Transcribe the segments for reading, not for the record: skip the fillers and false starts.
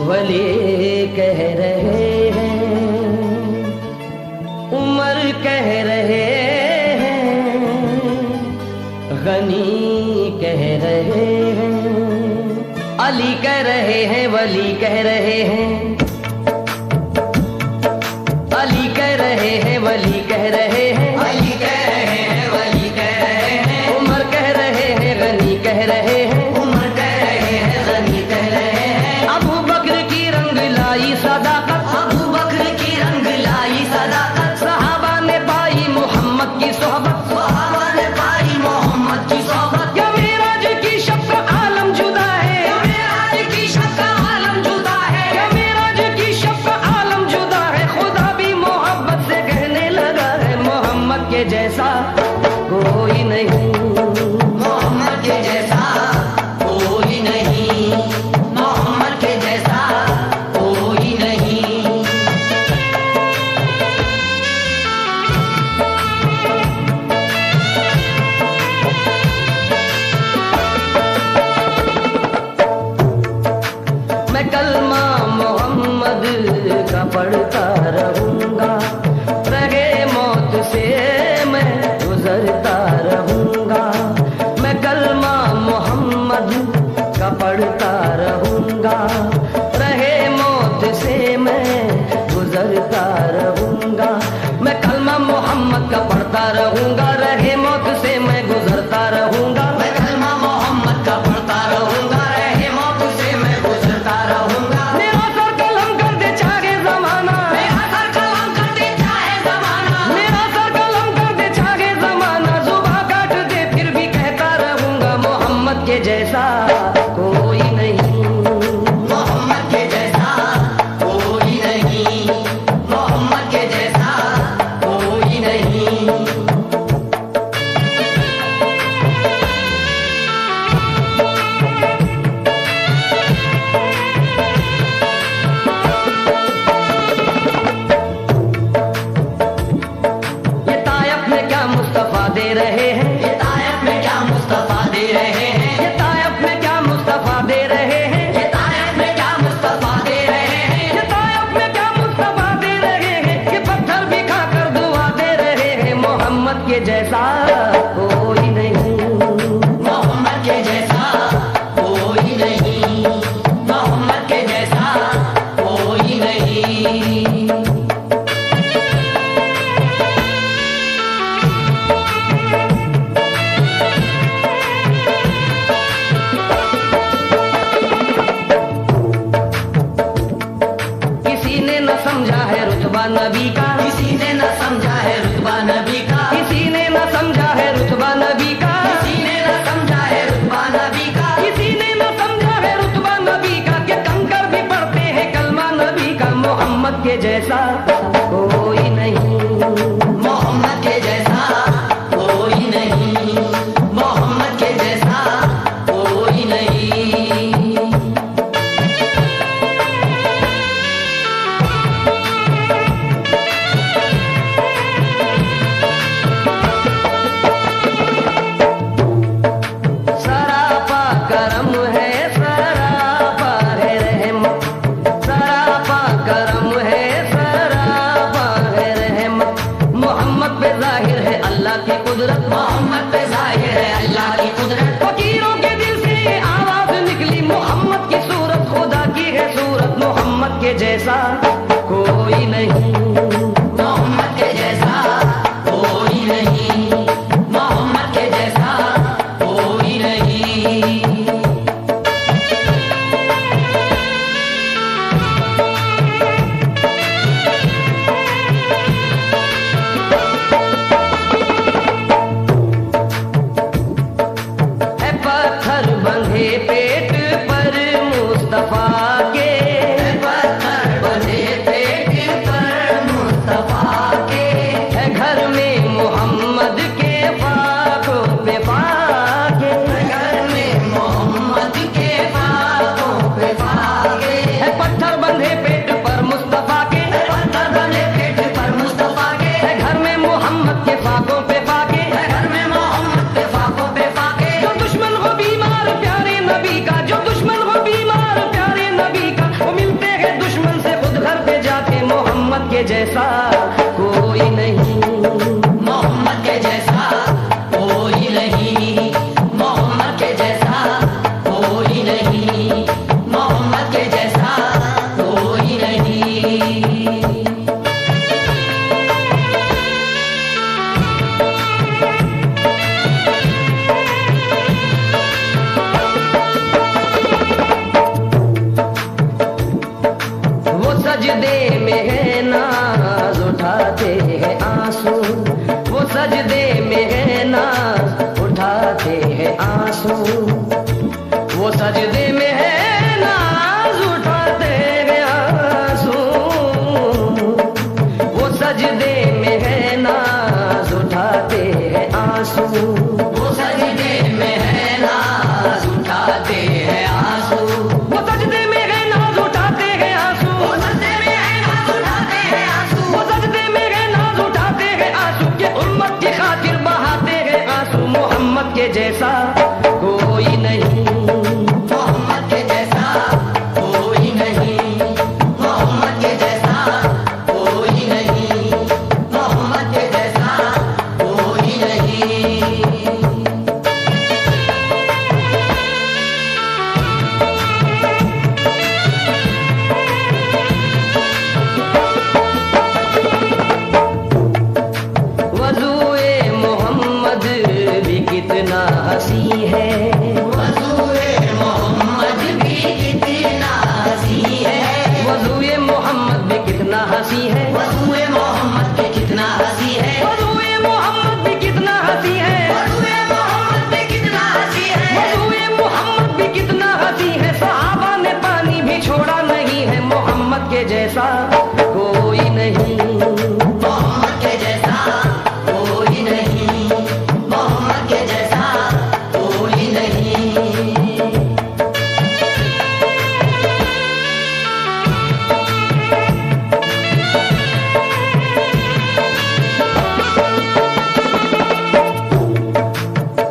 वली कह रहे हैं, उमर कह रहे हैं, गनी कह रहे हैं, अली कह रहे हैं, वली कह रहे हैं, अली कह रहे हैं, वली कह रहे हैं, अली कह रहे हैं, वली कह रहे हैं, उमर कह रहे हैं, गनी कह रहे हैं, उमर कह रहे हैं, गनी कह रहे हैं। अबू बकर की रंग लाई सदाकत, अबू बकर की रंग लाई सदाकत, सहाबा ने पाई मोहम्मद की सोहबत, सहाबा ने पाई मोहम्मद की सोहबत। क्या मेराज की शब का आलम जुदा है, क्या मेराज की शब का आलम जुदा है, क्या मेराज की शब का आलम जुदा है। खुदा भी मोहब्बत से कहने लगा है, मोहम्मद के जैसा कोई नहीं, मोहम्मद के जैसा कोई नहीं, मोहम्मद के जैसा कोई नहीं। मैं कलमा मोहम्मद का पढ़ता रहूंगा, रगे मौत से मैं गुजरता रहूंगा। मैं कलमा मोहम्मद का पढ़ता रहूंगा, रहे मौत से मैं गुजरता रहूंगा। मैं कलमा मोहम्मद का पढ़ता रहूंगा, रहे मौत से मैं गुजरता रहूंगा। मैं कलमा मोहम्मद का पढ़ता रहूंगा, रहे मौत से मैं गुजरता रहूंगा। मेरा सर कलम कर दे चाहे जमाना, मेरा सर कलम कर दे चाहे जमाना, मेरा सर कलम कर दे चाहे जमाना, जुबां काट दे फिर भी कहता रहूंगा, मोहम्मद के जैसा कोई नहीं, मोहम्मद के जैसा कोई नहीं, मोहम्मद के जैसा कोई नहीं। ये तायफ में क्या मुस्तफा दे रहे हैं, ये तायफ में क्या मुस्तफा दे रहे हैं, ये तायफ में क्या मुस्तफा दे रहे हैं, ये तायफ में क्या मुस्तफा दे रहे हैं, ये तायफ में क्या मुस्तफा दे रहे हैं, ये पत्थर भी खाकर दुआ दे रहे हैं, मोहम्मद के जैसा कोई नहीं, मोहम्मद के जैसा कोई नहीं, मोहम्मद के जैसा कोई नहीं। किसी ने न समझा है रुतबा नबी का, किसी ने न समझा है रुतबा नबी का, किसी ने न समझा है रुतबा नबी का, किसी ने न समझा है रुतबा नबी का, किसी ने न समझा है रुतबा नबी का, कि कंकर भी पढ़ते हैं कलमा नबी का, मोहम्मद के जैसा कोई नहीं, मोहम्मद के जैसा कोई नहीं, मोहम्मद के जैसा कोई नहीं। सरापा करम है, सरापा है रहमत, सरापा करम है, सरापा है रहमत, मोहम्मद पे जाहिर है अल्लाह की कुदरत, मोहम्मद पे जाहिर है अल्लाह की कुदरत, फकीरों के दिल से आवाज निकली, मोहम्मद की सूरत खुदा की है सूरत, मोहम्मद के जैसा कोई नहीं, मोहम्मद के जैसा कोई नहीं, मोहम्मद के जैसा कोई नहीं। है पत्थर बंधे पेट पर मुस्तफा के, पत्थर बंधे पेट पर सजदे में है नाज उठाते हैं आंसू, वो सजदे में है नाज उठाते हैं आंसू, वो सजदे में है नाज उठाते हैं आंसू, वो सजदे में है नाज उठाते हैं आंसू, वो सजदे में है नाज उठाते हैं आंसू, वो सजदे में है नाज उठाते हैं आंसू, वो सजदे में है नाज उठाते हैं आंसू, वो सजदे में है नाज उठाते हैं आंसू, के उम्मत की खातिर बहाते हैं आंसू, मोहम्मद के जैसा कोई नहीं, मोहम्मद के जैसा कोई नहीं, मोहम्मद के जैसा कोई नहीं, मोहम्मद के जैसा कोई नहीं। वज़ूए मोहम्मद भी कितना हसी है, वज़ूए मोहम्मद भी कितना हसी है, वज़ूए मोहम्मद भी कितना हसी है, वज़ूए मोहम्मद भी कितना हसी है, वज़ूए मोहम्मद भी कितना हसी है, वज़ूए मोहम्मद भी कितना हसी है, वज़ूए मोहम्मद भी कितना हसी है, सहाबा ने पानी भी छोड़ा नहीं है, मोहम्मद के जैसा कोई नहीं, मोहम्मद के जैसा कोई नहीं, मोहम्मद के जैसा कोई नहीं।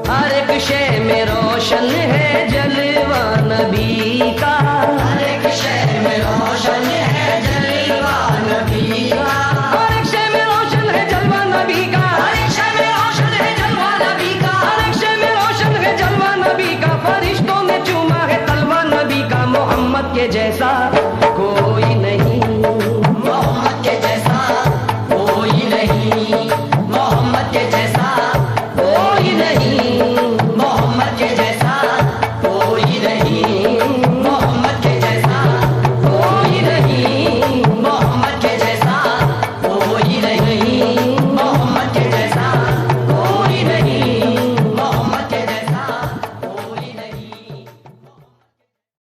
हर एक शे में रोशन है जलवा नबी का, हर एक शे में रोशन है जलवा नबी का, हर एक शे में रोशन है जलवा नबी का, हर एक शे में रोशन है जलवा नबी का, हर एक शे में रोशन है जलवा नबी का, फरिश्तों ने चूमा है तलवा नबी का, मोहम्मद के जैसा कोई नहीं, मोहम्मद के जैसा कोई नहीं, मोहम्मद के जैसा